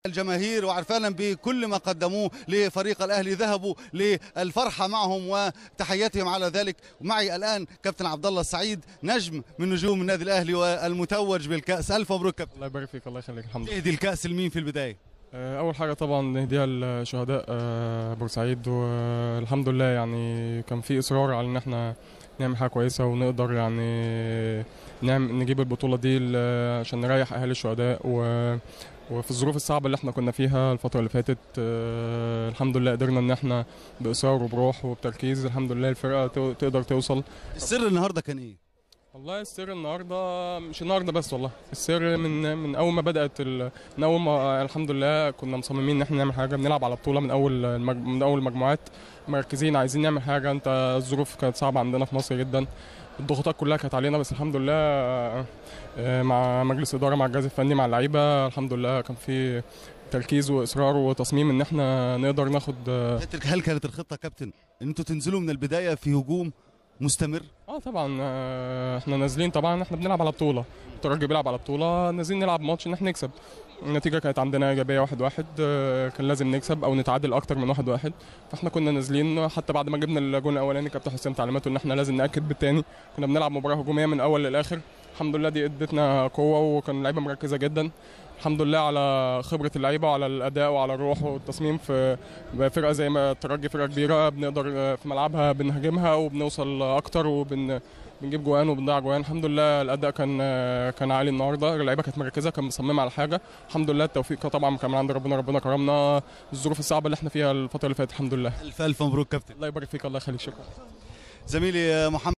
الجماهير وعرفانا بكل ما قدموه لفريق الأهلي، ذهبوا للفرحة معهم وتحياتهم على ذلك. ومعي الآن كابتن عبد الله السعيد، نجم من نجوم النادي الأهلي والمتوج بالكأس. ألف مبروك كابتن. الله يبارك فيك، الله يخليك. الحمد لله. تهدي الكأس لمين في البداية؟ أول حاجة طبعا نهديها لشهداء بورسعيد، والحمد لله يعني كان في إصرار على إن احنا نعمل حاجة كويسة ونقدر يعني نجيب البطولة دي عشان نريح أهالي الشهداء، وفي الظروف الصعبة اللي احنا كنا فيها الفترة اللي فاتت الحمد لله قدرنا ان احنا بإصرار وبروح وبتركيز الحمد لله الفرقة تقدر توصل. السر النهارده كان ايه؟ والله السر النهارده مش النهارده بس، والله السر من اول ما بدات، من اول ما الحمد لله كنا مصممين ان احنا نعمل حاجة، بنلعب على بطوله من اول المجموعات، مركزين عايزين نعمل حاجة. انت الظروف كانت صعبة عندنا في مصر جدا، الضغوطات كلها كانت علينا، بس الحمد لله مع مجلس ادارة، مع الجهاز الفني، مع اللعيبة، الحمد لله كان في تركيز واصرار وتصميم ان احنا نقدر ناخد. هل كانت الخطة كابتن ان انتوا تنزلوا من البداية في هجوم مستمر؟ طبعا احنا نازلين، طبعا احنا بنلعب على بطوله، الترجي بيلعب على بطوله، نازلين نلعب ماتش ان احنا نكسب. النتيجة كانت عندنا ايجابية 1-1، كان لازم نكسب او نتعادل اكتر من 1-1، فاحنا كنا نازلين حتى بعد ما جبنا الجون الاولاني كابتن حسام تعليماته ان احنا لازم ناكد بالثاني. كنا بنلعب مباراة هجومية من اول للاخر، الحمد لله دي ادتنا قوة وكان اللعيبة مركزه جدا. الحمد لله على خبره اللعيبة وعلى الاداء وعلى الروح والتصميم. في فرقه زي ما الترجي فرقه كبيرة، بنقدر في ملعبها بنهاجمها وبنوصل اكتر وبنجيب جوان وبنضيع جوان. الحمد لله الاداء كان عالي النهارده، اللعيبة كانت مركزه، كانت مصممه على حاجة. الحمد لله التوفيق طبعا كان من عند ربنا، ربنا كرمنا الظروف الصعبة اللي احنا فيها الفترة اللي فاتت الحمد لله. الف الف مبروك كابتن. الله يبارك فيك، الله يخليك، شكرا. زميلي محمد.